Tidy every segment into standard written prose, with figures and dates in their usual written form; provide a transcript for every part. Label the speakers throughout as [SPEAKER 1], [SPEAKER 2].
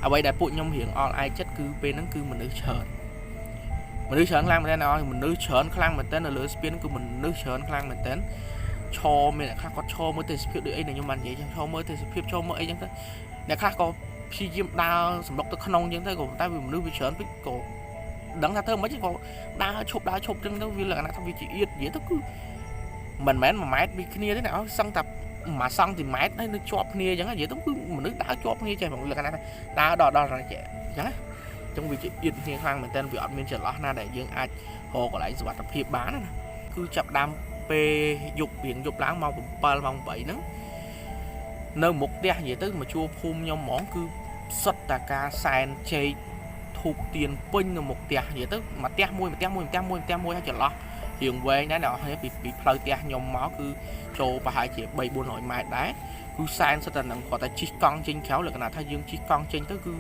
[SPEAKER 1] អ្វីដែលពួកខ្ញុំរៀងអល់ឯកចិត្តគឺពេលហ្នឹងគឺមនុស្សច្រើនមនុស្សច្រើនខ្លាំងមែនទែនអស់មនុស្សច្រើនខ្លាំងមែនទែននៅលើស្ពានគឺមនុស្សច្រើនខ្លាំងមែនទែនឈរមានអ្នកខ្លះគាត់ឈរមើលទេសភាពដូចអីដែលខ្ញុំបាននិយាយចឹងឈរមើលទេសភាពឈរមើលអីចឹងទៅអ្នកខ្លះក៏ព្យាយាមដើរសម្លុកទៅក្នុងចឹងទៅក៏តែវាមនុស្សវាច្រើនពេកក៏ដឹងថាធ្វើមិនក៏ដើរឈប់ដើរឈប់ចឹងទៅវាលក្ខណៈថាវាជាអៀតនិយាយទៅគឺមិនមែន1ម៉ែត្រពីគ្នាទេណាអស់សឹងតែ1សង់ទីម៉ែត្រហើយនៅជាប់គ្នាអញ្ចឹងនិយាយទៅគឺមនុស្សដើរជាប់គ្នាចេះហ្មងលក្ខណៈថាដើរដល់ដល់ចេះអញ្ចឹងណាអញ្ចឹងវាជាអៀតគ្នាខ្លាំងមែនតើវាអត់មានចន្លោះណាដែលយើងអាចរកកន្លែងសុវត្ថិភាពបានណាគឺចាប់ដើមពេលយប់រៀងយប់ឡើងម៉ោង7ម៉ោង8ហ្នឹងនៅមុខផ្ទះនិយាយទៅមកជួរភូមិខ្ញុំហ្មងគឺសុទ្ធតែការសែនជែកធូបទៀនពេញនៅមុខផ្ទះនិយាយទៅមួយផ្ទះមួយផ្ទះមួយផ្ទះមួយផ្ទះមួយហើយចន្លោះរៀងវែងដែរអ្នកនរគ្នាពីផ្លូវផ្ទះខ្ញុំមកគឺចូលប្រហែលជា3 400ម៉ែត្រដែរគឺសែនសុទ្ធតែនឹងគាត់តែជិះកង់ចេញក្រៅលក្ខណៈថាយើងជិះកង់ចេញទៅគឺ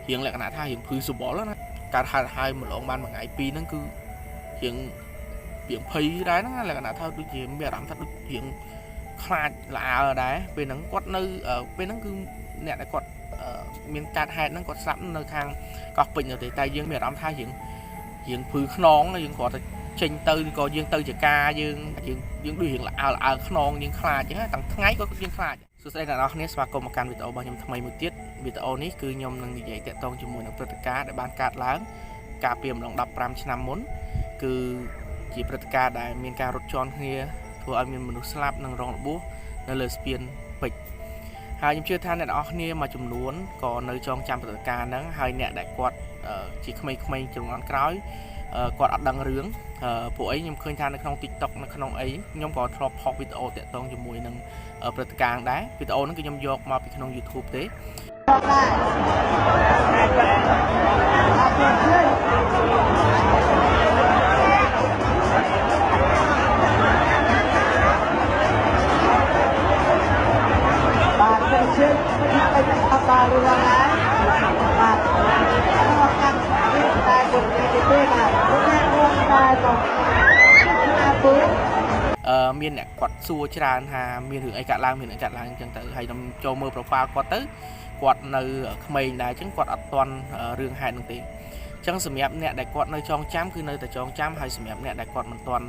[SPEAKER 1] រៀងលក្ខណៈថារៀងភឺសបល់ណាកើតហេតុហើយម្លងបានមួយថ្ងៃពីរហ្នឹងគឺរៀងរៀងភ័យដែរហ្នឹងលក្ខណៈថាដូចជាមានអារម្មណ៍ថាដូចរៀងខ្លាចល្អើដែរពេលហ្នឹងគាត់នៅពេលហ្នឹងគឺអ្នកដែលគាត់មានកាត់ហេតុហ្នឹងគាត់ស្លាប់នៅខាងកោះពេជ្រនៅទេតែយើងមានអារម្មណ៍ថារៀងរៀងភឺខ្នងយើងគ្រាន់តែចេញទៅក៏យើងទៅជាការយើងយើងយើងដូចរៀងល្អើល្អើខ្នងយើងខ្លាចអញ្ចឹងតាំងថ្ងៃក៏យើងខ្លាចសួស្តីអ្នកនរគ្នាស្វាគមន៍មកកាន់វីដេអូរបស់ខ្ញុំថ្មីមួយទៀតវីដេអូនេះគឺខ្ញុំនឹងនិយាយតាក់ទងជាមួយនឹងព្រឹត្តិការណ៍ដែលបានកើតឡើងកាលពីអំឡុង15ឆ្នាំមុនគឺជាព្រឹត្តិការណ៍ដែលមានការរត់ជាន់គ្នាធ្វើឲ្យមានមនុស្សស្លាប់និងរងរបួសនៅលើស្ពានពេជ្រហើយខ្ញុំជឿថាអ្នកនរគ្នាមួយចំនួនក៏នៅចងចាំព្រឹត្តិការណ៍ហ្នឹងហើយអ្នកដែលគាត់ជាក្មេងៗជំនាន់ក្រោយគាត់អត់ដឹងរឿងពួកអីខ្ញុំឃើញថានៅក្នុង TikTok នៅក្នុងអីខ្ញុំក៏ធ្លាប់ផុសវីដេអូតាក់ទងជាមួយនឹងព្រឹត្តិការណ៍ដែរវីដេអូហ្នឹងគឺខ្ញុំយកមកពីក្នុង YouTube ទេ
[SPEAKER 2] បាទសូមជឿពីអត់បាទរួចហើយបាទមកកាន់នេះតែគុណនេះទេបាទគុណនេះតែក៏ណាពូ
[SPEAKER 1] មានអ្នកគាត់សួរច្រើនថាមានរឿងអីកាត់ឡើងមានអីកាត់ឡើងអញ្ចឹងទៅហើយខ្ញុំចូលមើល profile គាត់ទៅគាត់នៅក្មេងដែរអញ្ចឹងគាត់អត់ទាន់រឿងហេតុហ្នឹងទេអញ្ចឹងសម្រាប់អ្នកដែលគាត់នៅចងចាំគឺនៅតែចងចាំហើយសម្រាប់អ្នកដែលគាត់មិនទាន់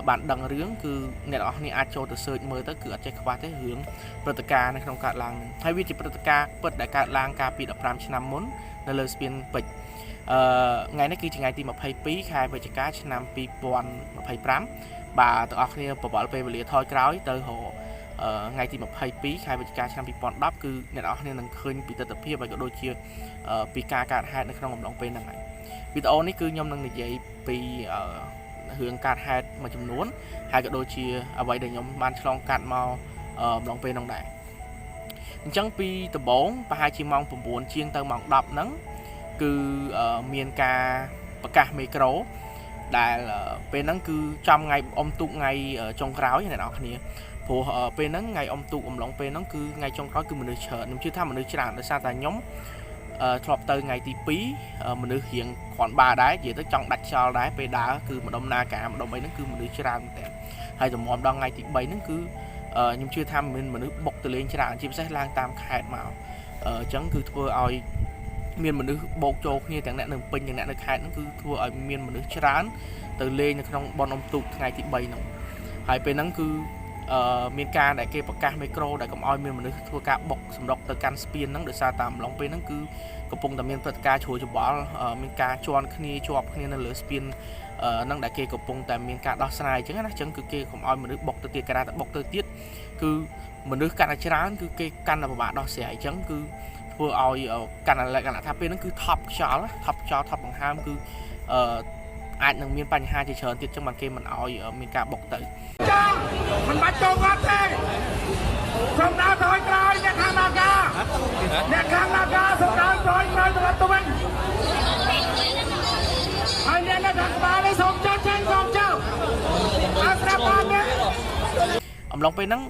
[SPEAKER 1] បានដឹងរឿងគឺអ្នកនរគ្នាអាចចូលទៅ search មើលទៅគឺអត់ចេះខ្វះទេរឿងព្រឹត្តិការណ៍នៅក្នុងកើតឡើងហ្នឹងហើយវាជាព្រឹត្តិការណ៍ពិតដែលកើតឡើងកាលពី15ឆ្នាំមុននៅលើស្ពានពេជ្រអឺថ្ងៃនេះគឺជាថ្ងៃទី22ខែវិច្ឆិកាឆ្នាំ2025បាទទាំងអស់គ្នាប្រវល់ពេលវេលាថយក្រោយទៅរកថ្ងៃទី22ខែវិច្ឆិកាឆ្នាំ2010គឺអ្នកនរគ្នានឹងឃើញពីទស្សនវិជ្ជាហើយក៏ដូចជាពីការកើតហេតុនៅក្នុងអំឡុងពេលហ្នឹងហើយវីដេអូនេះគឺខ្ញុំនឹងនិយាយពីរឿងកើតហេតុមួយចំនួនហើយក៏ដូចជាអ្វីដែលខ្ញុំបានឆ្លងកាត់មកអំឡុងពេលហ្នឹងដែរអញ្ចឹងពីដំបូងប្រហែលជាម៉ោង9ជាងទៅម៉ោង10ហ្នឹងគឺមានការប្រកាសមីក្រូដែលពេលហ្នឹងគឺចំថ្ងៃអុំទូកថ្ងៃចុងក្រោយអ្នកនរគ្នាព្រោះពេលហ្នឹងថ្ងៃអុំទូកអំឡុងពេលហ្នឹងគឺថ្ងៃចុងក្រោយគឺមនុស្សច្រើនខ្ញុំជឿថាមនុស្សច្រើនដោយសារតែខ្ញុំធ្លាប់ទៅថ្ងៃទី2មនុស្សរៀងគ្រាន់បាដែរនិយាយទៅចង់ដាច់ខ្យល់ដែរពេលដើរគឺម្ដុំនាការម្ដុំអីហ្នឹងគឺមនុស្សច្រើនមែនតើហើយតម្រាំដល់ថ្ងៃទី3ហ្នឹងគឺខ្ញុំជឿថាមានមនុស្សបុកទៅលេងច្រើនជាពិសេសឡើងតាមខេត្តមកអញ្ចឹងគឺធ្វើឲ្យមានមនុស្សបោកចូលគ្នាទាំងអ្នកនៅពេញទាំងអ្នកនៅខេត្តហ្នឹងគឺធ្វើឲ្យមានមនុស្សច្រើនទៅលេងនៅក្នុងបនអុំទូកថ្ងៃទី3ហ្នឹងហើយពេលហ្នឹងគឺអឺមានការដែលគេប្រកាសមីក្រូដែលកុំឲ្យមានមនុស្សធ្វើការបុកសម្រុកទៅកាន់ស្ពានហ្នឹងដោយសារតាមអំឡុងពេលហ្នឹងគឺកំពុងតែមានព្រឹត្តិការណ៍ជ្រួលច្បល់មានការជន់គ្នាជាប់គ្នានៅលើស្ពានហ្នឹងដែលគេកំពុងតែមានការដោះស្រាយអញ្ចឹងណាអញ្ចឹងគឺគេកុំឲ្យមនុស្សបុកទៅទៀតគេថាតែបុកទៅទៀតគឺមនុស្សកាន់តែច្រើនគឺគេកាន់តែពិបាកដោះស្រាយអញ្ចឹងគឺធ្វើឲ្យកាន់តែលក្ខណៈថាពេលហ្នឹងគឺថប់ខ្យល់ថប់ខ្យល់ថប់ដង្ហើមគឺអឺអាចនឹងមានបញ្ហាជាច្រើនទៀតចឹងបានគេមិនឲ្យមានការបុកទៅ
[SPEAKER 3] ចាមិនបាច់ចូលវត្តទេសូមដើរថយក្រោយអ្នកខាងនាការអ្នកខាងនាការសូមដើរថយក្រោយត្រឡប់ទៅវិញហើយអ្នកនៅខាងក្បាលនេះសូមចុះចេញសូមចុះអើស្រាប់បានទេ
[SPEAKER 1] អំឡុងពេលហ្នឹង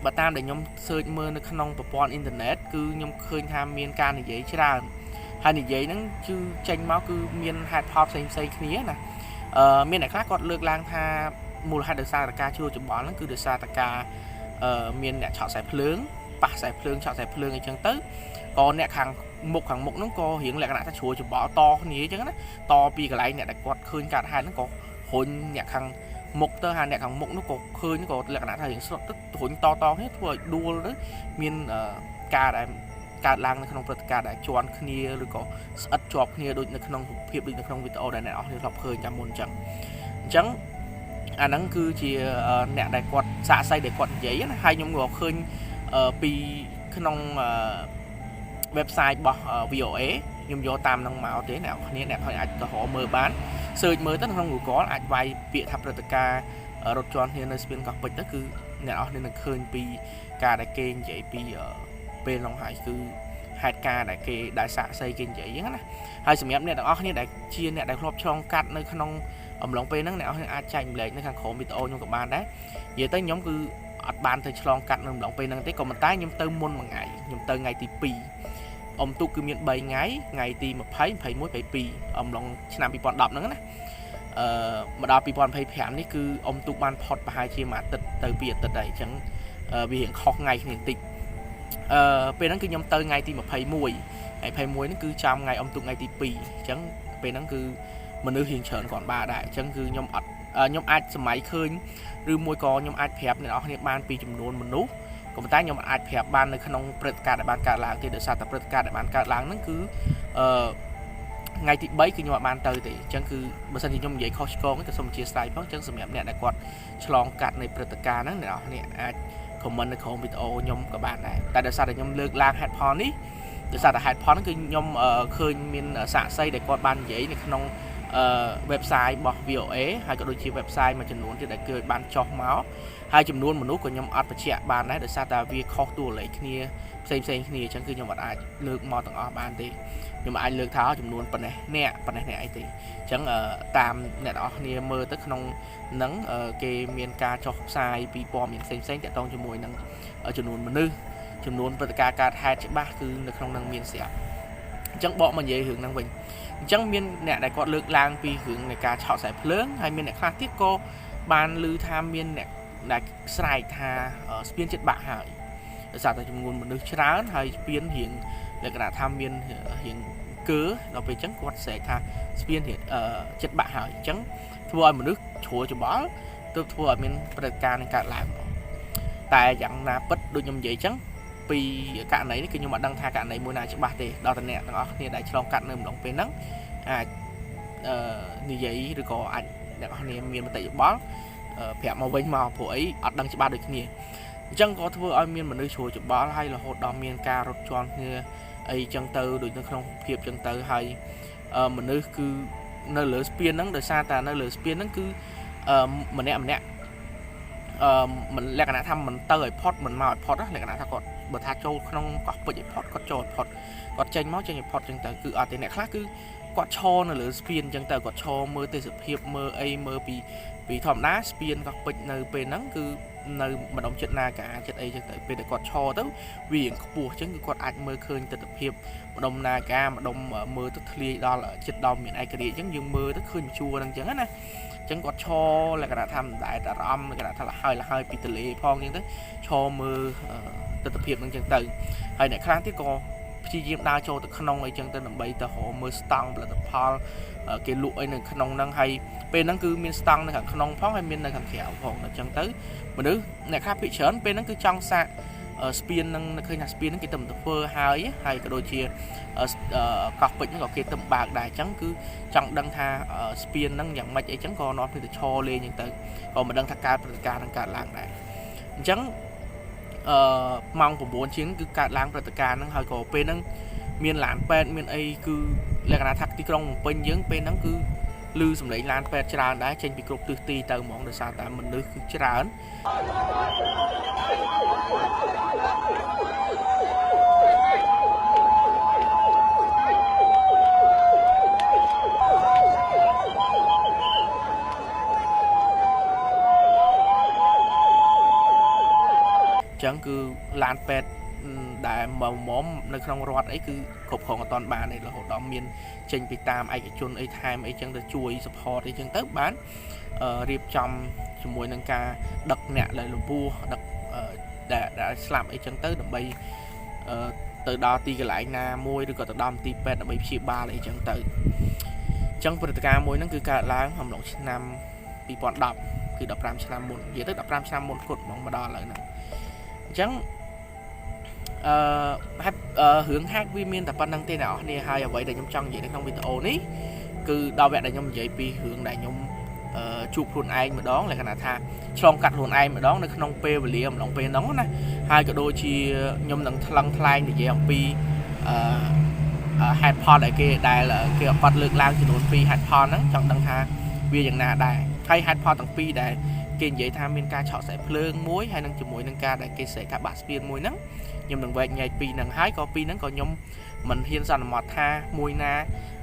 [SPEAKER 1] បើតាមដែលខ្ញុំ search មើលនៅក្នុងប្រព័ន្ធអ៊ីនធឺណិតគឺខ្ញុំឃើញថាមានការនិយាយច្រើនហើយនិយាយហ្នឹងគឺចេញមកគឺមានហេតុផលផ្សេងផ្សេងគ្នាណាអឺមានអ្នកខ្លះគាត់លើកឡើងថាមូលហេតុដោយសារតែការជ្រួលច្បល់ហ្នឹងគឺដោយសារតែការអឺមានអ្នកឆក់ខ្សែភ្លើងប៉ះខ្សែភ្លើងឆក់ខ្សែភ្លើងអីចឹងទៅ ក៏អ្នកខាងមុខខាងមុខហ្នឹងក៏រៀងលក្ខណៈថាជ្រួលច្បល់តគ្នាអញ្ចឹងណាតពីកន្លែងអ្នកដែលគាត់ឃើញកើតហេតុហ្នឹងក៏រុញអ្នកខាងមុខទៅហើយអ្នកខាងមុខនោះក៏ឃើញក៏លក្ខណៈថារៀងស្លុតទៅរុញតតគ្នាធ្វើឲ្យដួលទៅមានការដែលកើតឡើងនៅក្នុងព្រឹត្តិការណ៍ដែលជន់គ្នាឬក៏ស្អិតជាប់គ្នាដូចនៅក្នុងរូបភាពដូចនៅក្នុងវីដេអូដែលអ្នកនរគ្នាធ្លាប់ឃើញចាំមុនអញ្ចឹងអញ្ចឹងអាហ្នឹងគឺជាអ្នកដែលគាត់សាកសីដែលគាត់និយាយណាហើយខ្ញុំក៏ឃើញពីក្នុង website របស់ VOA ខ្ញុំយកតាមនឹងមកទេអ្នកនរគ្នាអ្នកអាចទៅរកមើលបាន search មើលទៅក្នុង Google អាចវាយពាក្យថាព្រឹត្តិការណ៍រថជាន់គ្នានៅស្ពានកោះពេជ្រទៅគឺអ្នកនរគ្នានឹងឃើញពីការដែលគេនិយាយពីពេលនោះហើយគឺហេតុការណ៍ដែលគេដែលសាកសីគេនិយាយអញ្ចឹងណាហើយសម្រាប់អ្នកទាំងអស់គ្នាដែលជាអ្នកដែលធ្លាប់ឆ្លងកាត់នៅក្នុងអំឡុងពេលហ្នឹងអ្នកនរគ្នាអាចចែករំលែកនៅខាងក្រោមវីដេអូខ្ញុំក៏បានដែរនិយាយទៅខ្ញុំគឺអត់បានទៅឆ្លងកាត់នៅអំឡុងពេលហ្នឹងទេក៏ប៉ុន្តែខ្ញុំទៅមុនមួយថ្ងៃខ្ញុំទៅថ្ងៃទី2អុំទូកគឺមាន3ថ្ងៃថ្ងៃទី20 21 22អំឡុងឆ្នាំ2010ហ្នឹងណាអឺមកដល់2025នេះគឺអុំទូកបានផុតប្រហែលជាមួយអាទិត្យទៅ2អាទិត្យដែរអញ្ចឹងវារៀងខុសថ្ងៃគ្នាបន្តិចអឺពេលហ្នឹងគឺខ្ញុំទៅថ្ងៃទី21ថ្ងៃ21ហ្នឹងគឺចំថ្ងៃអុំទូកថ្ងៃទី2អញ្ចឹងពេលហ្នឹងគឺមនុស្សរៀងច្រើនគ្រាន់បើដែរអញ្ចឹងគឺខ្ញុំអត់ខ្ញុំអាចសម័យឃើញឬមួយក៏ខ្ញុំអាចប្រាប់អ្នកនរគ្នាបានពីចំនួនមនុស្សក៏ប៉ុន្តែខ្ញុំអាចប្រាប់បាននៅក្នុងព្រឹត្តិការណ៍ដែលបានកើតឡើងទេដោយសារតែព្រឹត្តិការណ៍ដែលបានកើតឡើងហ្នឹងគឺអឺថ្ងៃទី3គឺខ្ញុំអត់បានទៅទេអញ្ចឹងគឺបើសិនជាខ្ញុំនិយាយខុសឆ្គងក៏សូមអធ្យាស្រ័យផងអញ្ចឹងសម្រាប់អ្នកដែលគាត់ឆ្លងកាត់នៃព្រឹត្តិការណ៍ហ្នឹងអ្នកនរគ្នាអាច comment នៅក្រោមវីដេអូខ្ញុំក៏បានដែរតែដោយសារតែខ្ញុំលើកឡើងហេតុផលនេះដោយសារតែហេតុផលហ្នឹងគឺខ្ញុំឃើញមានសាក្សីដែលគាត់បាននិយាយនៅក្នុងអឺ website របស់ VOA ហើយក៏ដូចជា website មួយចំនួនទៀតដែលគេបានចុះមកហើយចំនួនមនុស្សក៏ខ្ញុំអត់បញ្ជាក់បានដែរដោយសារតែវាខុសតួលេខគ្នាផ្សេងផ្សេងគ្នាអញ្ចឹងគឺខ្ញុំអត់អាចលើកមកទាំងអស់បានទេខ្ញុំអាចលើកថាចំនួនប៉ុណ្ណេះអ្នកប៉ុណ្ណេះអ្នកអីទេអញ្ចឹងតាមអ្នកទាំងអស់គ្នាមើលទៅក្នុងហ្នឹងគេមានការចុះផ្សាយពីព័ត៌មានផ្សេងផ្សេងទាក់ទងជាមួយនឹងចំនួនមនុស្សចំនួនព្រឹត្តិការណ៍កើតហេតុច្បាស់គឺនៅក្នុងហ្នឹងមានស្រាប់អញ្ចឹងបកមកនិយាយរឿងហ្នឹងវិញអញ្ចឹងមានអ្នកដែលគាត់លើកឡើងពីរឿងនៃការឆក់ខ្សែភ្លើងហើយមានអ្នកខ្លះទៀតក៏បានឮថាមានអ្នកដែលស្រែកថាស្ពានចិត្តបាក់ហើយដោយសារតែចំនួនមនុស្សច្រើនហើយស្ពានរៀងលក្ខណៈថាមានរៀងកើដល់ពេលអញ្ចឹងគាត់ស្រែកថាស្ពានរៀងចិត្តបាក់ហើយអញ្ចឹងធ្វើឲ្យមនុស្សជ្រួលច្បល់ទើបធ្វើឲ្យមានព្រឹត្តិការណ៍នឹងកើតឡើងមកតែយ៉ាងណាពិតដូចខ្ញុំនិយាយអញ្ចឹងពីករណីនេះគឺខ្ញុំអត់ដឹងថាករណីមួយណាច្បាស់ទេដល់តែអ្នកទាំងអស់គ្នាដែលឆ្លងកាត់នៅម្ដងពេលហ្នឹងអាចអឺនិយាយឬក៏អាចអ្នកនរគ្នាមានមតិយោបល់ប្រាប់មកវិញមកព្រោះអីអត់ដឹងច្បាស់ដូចគ្នាអញ្ចឹងក៏ធ្វើឲ្យមានមនុស្សជ្រួលច្បល់ហើយរហូតដល់មានការរត់ជាន់គ្នាអីចឹងទៅដូចនៅក្នុងភាពចឹងទៅហើយមនុស្សគឺនៅលើស្ពានហ្នឹងដោយសារតែនៅលើស្ពានហ្នឹងគឺម្នាក់ម្នាក់អឺមិនលក្ខណៈថាមិនទៅឲ្យផុតមិនមកឲ្យផុតលក្ខណៈថាគាត់បើថាចូលក្នុងកោះពេជ្រឲ្យផុតគាត់ចូលឲ្យផុតគាត់ចេញមកចេញឲ្យផុតចឹងទៅគឺអត់ទេអ្នកខ្លះគឺគាត់ឈរនៅលើស្ពានចឹងទៅគាត់ឈរមើលទេសភាពមើលអីមើលពីពីធម្មតាស្ពានកោះពេជ្រនៅពេលហ្នឹងគឺនៅម្ដុំចិត្តនាការចិត្តអីចឹងទៅពេលដែលគាត់ឈរទៅវារៀងខ្ពស់ចឹងគឺគាត់អាចមើលឃើញទស្សនភាពម្ដុំនាការម្ដុំមើលទៅធ្លាយដល់ចិត្តដល់មានឯករាជ្យចឹងយើងមើលទៅឃើញជួរហ្នឹងចឹងណាចឹងគាត់ឈរលក្ខណៈថាមិនដែលអារម្មណ៍លក្ខណៈថាលហើយលហើយពីទលេផងចឹងទៅឈរមើលទស្សនភាពហ្នឹងចឹងទៅហើយអ្នកខ្លះទៀតក៏ព្យាយាមដើរចូលទៅក្នុងអីចឹងទៅដើម្បីទៅរកមើលស្តង់ផលិតផលគេលក់អីនៅក្នុងហ្នឹងហើយពេលហ្នឹងគឺមានស្តង់នៅខាងក្នុងផងហើយមាននៅខាងក្រៅផងអញ្ចឹងទៅមនុស្សអ្នកខ្លះភាគច្រើនពេលហ្នឹងគឺចង់សាកស្ពានហ្នឹងឃើញថាស្ពានហ្នឹងគេទៅធ្វើហើយហើយក៏ដូចជាកោះពេជ្រហ្នឹងក៏គេទៅបើកដែរអញ្ចឹងគឺចង់ដឹងថាស្ពានហ្នឹងយ៉ាងម៉េចអីចឹងក៏នាំគ្នាទៅឈរលេងអញ្ចឹងទៅក៏មិនដឹងថាកើតព្រឹត្តិការណ៍ហ្នឹងកើតឡើងដែរអញ្ចឹងអឺម៉ោង9ជាងគឺកើតឡើងព្រឹត្តិការណ៍ហ្នឹងហើយក៏ពេលហ្នឹងមានឡានពេទ្យមានអីគឺលក្ខណៈថាទីក្រុងភ្នំពេញយើងពេលហ្នឹងគឺឮសំឡេងឡានពេទ្យច្រើនដែរចេញពីគ្រប់ទិសទីទៅហ្មងដោយសារតែមនុស្សគឺច្រើន ចឹងគឺឡានពេទ្យដែលមកមុំនៅក្នុងរដ្ឋអីគឺគ្រប់គ្រងអត់តាន់បានទេរហូតដល់មានចេញពីតាមឯកជនអីថែមអីចឹងទៅជួយ support អីចឹងទៅបានរៀបចំជាមួយនឹងការដឹកអ្នកដែលលបួសដឹកដែលស្លាប់អីចឹងទៅដើម្បី ទៅដល់ទីកន្លែងណាមួយឬក៏ទៅដល់មន្ទីរពេទ្យដើម្បីព្យាបាលអីចឹងទៅអញ្ចឹងព្រឹត្តិការណ៍មួយហ្នឹងគឺកើតឡើងអំឡុងឆ្នាំ2010គឺ15ឆ្នាំមុននិយាយទៅ15ឆ្នាំមុនគត់ហ្មងមកដល់ឥឡូវហ្នឹងអញ្ចឹងអឺហេតុរឿងហេតុវាមានតែប៉ុណ្្នឹងទេអ្នកនរគ្នាហើយអ្វីដែលខ្ញុំចង់និយាយនៅក្នុងវីដេអូនេះគឺដល់វគ្គដែលខ្ញុំនិយាយពីរឿងដែលខ្ញុំជួបខ្លួនឯងម្ដងលក្ខណៈថាឆ្លងកាត់ខ្លួនឯងម្ដងនៅក្នុងពេលវេលាអំឡុងពេលហ្នឹងណាហើយក៏ដូចជាខ្ញុំនឹងថ្លឹងថ្លែងនិយាយអំពីអឺហេតុផលដែលគេគាត់លើកឡើងចំនួន2ហេតុផលហ្នឹងចង់ដឹងថាវាយ៉ាងណាដែរហើយហេតុផលទាំងពីរដែលគេនិយាយថាមានការឆក់ខ្សែភ្លើងមួយហើយនឹងជាមួយនឹងការដែលគេស្រែកថាបាក់ស្ពានមួយហ្នឹងខ្ញុំនឹងវែកញែកពីរហ្នឹងហើយក៏ពីរហ្នឹងក៏ខ្ញុំមិនហ៊ានសន្មតថាមួយណា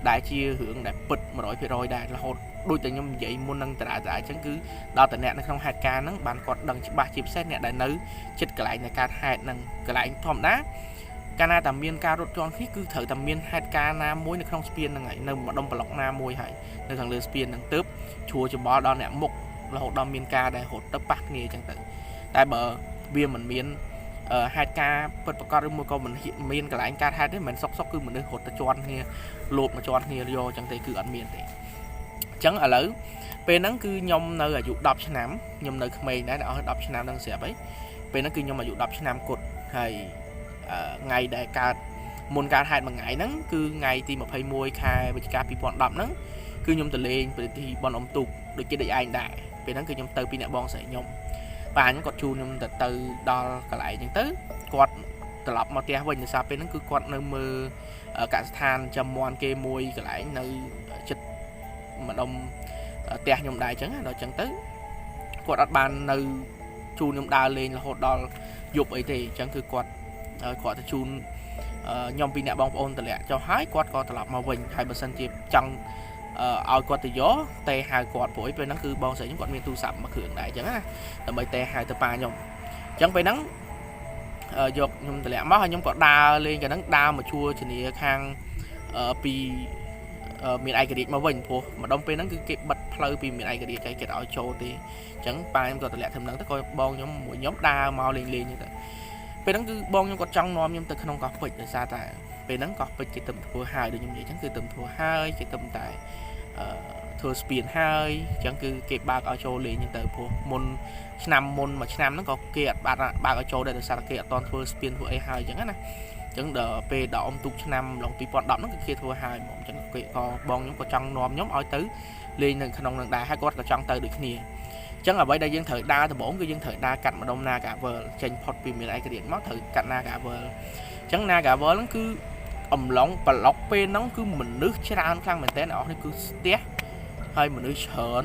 [SPEAKER 1] ដែលជារឿងដែលពិត100%ដែររហូតដូចតែខ្ញុំនិយាយមុននឹងតរាតរាអញ្ចឹងគឺដល់តែអ្នកនៅក្នុងហេតុការណ៍ហ្នឹងបានគាត់ដឹងច្បាស់ជាពិសេសអ្នកដែលនៅចិត្តកន្លែងនៃការហេតុហ្នឹងកន្លែងធម្មតាកាលណាតែមានការរត់ជាន់គ្នាគឺត្រូវតែមានហេតុការណ៍ណាមួយនៅក្នុងស្ពានហ្នឹងហើយនៅម្ដុំប្លុកណាមួយហើយនៅខាងលើស្ពានហ្នឹងទើបជ្រួច្បល់ដល់អ្នកមុខរហូតដល់មានការដែលរត់ទៅប៉ះគ្នាអញ្ចឹងទៅតែបើវាមិនមានហេតុការណ៍ពិតប្រាកដឬមួយក៏មិនមានកន្លែងកើតហេតុទេមិនមែនសុកសុកគឺមនុស្សរត់ទៅជាន់គ្នាលោតមកជាន់គ្នាយកអញ្ចឹងទេគឺអត់មានទេអញ្ចឹងឥឡូវពេលហ្នឹងគឺខ្ញុំនៅអាយុ10ឆ្នាំខ្ញុំនៅក្មេងដែរដល់10ឆ្នាំហ្នឹងស្រាប់អីពេលហ្នឹងគឺខ្ញុំអាយុ10ឆ្នាំគត់ហើយថ្ងៃដែលកើតមុនកើតហេតុមួយថ្ងៃហ្នឹងគឺថ្ងៃទី21ខែវិច្ឆិកា2010ហ្នឹងគឺខ្ញុំទៅលេងពិធីបុណ្យអុំទូកដូចគេដូចឯងដែរពេលហ្នឹងគឺខ្ញុំទៅពីអ្នកបងស្រីខ្ញុំបាទខ្ញុំគាត់ជូនខ្ញុំទៅទៅដល់កន្លែងហ្នឹងទៅគាត់ត្រឡប់មកផ្ទះវិញដោយសារពេលហ្នឹងគឺគាត់នៅមើលកសិដ្ឋានចំមន់គេមួយកន្លែងនៅចិត្តម្ដុំផ្ទះខ្ញុំដែរអញ្ចឹងដល់អញ្ចឹងទៅគាត់អត់បាននៅជូនខ្ញុំដើរលេងរហូតដល់យប់អីទេអញ្ចឹងគឺគាត់គាត់ទៅជូនខ្ញុំពីអ្នកបងប្អូនតម្លាក់ចុះហើយគាត់ក៏ត្រឡប់មកវិញហើយបើសិនជាចង់ឲ្យគាត់ទៅយកទេហៅគាត់ព្រោះអីពេលហ្នឹងគឺបងស្រីខ្ញុំគាត់មានទូរស័ព្ទមួយគ្រឿងដែរអញ្ចឹងណាដើម្បីទេហៅទៅប៉ាខ្ញុំអញ្ចឹងពេលហ្នឹងយកខ្ញុំតម្លាក់មកហើយខ្ញុំក៏ដើរលេងកាលហ្នឹងដើរមកជួរជំនាខាងពីមានឯករាជ្យមកវិញព្រោះម្ដុំពេលហ្នឹងគឺគេបិទផ្លូវពីមានឯករាជ្យគេឲ្យចូលទេអញ្ចឹងប៉ាខ្ញុំក៏តម្លាក់ធ្វើហ្នឹងទៅក៏បងខ្ញុំមួយខ្ញុំដើរមកលេងលេងទៅពេលហ្នឹងគឺបងខ្ញុំគាត់ចង់នាំខ្ញុំទៅក្នុងកោះពេជ្រដោយសារតែពេលហ្នឹងកោះពេជ្រគេទៅធ្វើហើយដូចខ្ញុំនិយាយអញ្ចឹងគឺទៅធ្វើហើយគេទៅតែអឺធ្វើស្ពានហើយអញ្ចឹងគឺគេបើកឲ្យចូលលេងអញ្ចឹងទៅព្រោះមុនឆ្នាំមុនមួយឆ្នាំហ្នឹងក៏គេអត់បានបើកឲ្យចូលដែរដោយសារតែគេអត់ទាន់ធ្វើស្ពានធ្វើអីហើយអញ្ចឹងណាអញ្ចឹងដល់ពេលដល់អុំទូកឆ្នាំឡុង2010ហ្នឹងគឺគេធ្វើហើយហ្មងអញ្ចឹងគេក៏បងខ្ញុំក៏ចង់នាំខ្ញុំឲ្យទៅលេងនៅក្នុងនឹងដែរហើយគាត់ក៏ចង់ទៅដូចគ្នាអញ្ចឹងអ្វីដែលយើងត្រូវដើរដំបូងគឺយើងត្រូវដើរកាត់ម្ដុំ Naga World ចេញផុតពីមានឯករាជ្យមកត្រូវកាត់ Naga World អញ្ចឹង Naga World ហ្នឹងគឺអំឡុងប្លុកពេលហ្នឹងគឺមនុស្សច្រើនខ្លាំងមែនតើអ្នកនរនេះគឺស្ទះហើយមនុស្សច្រើន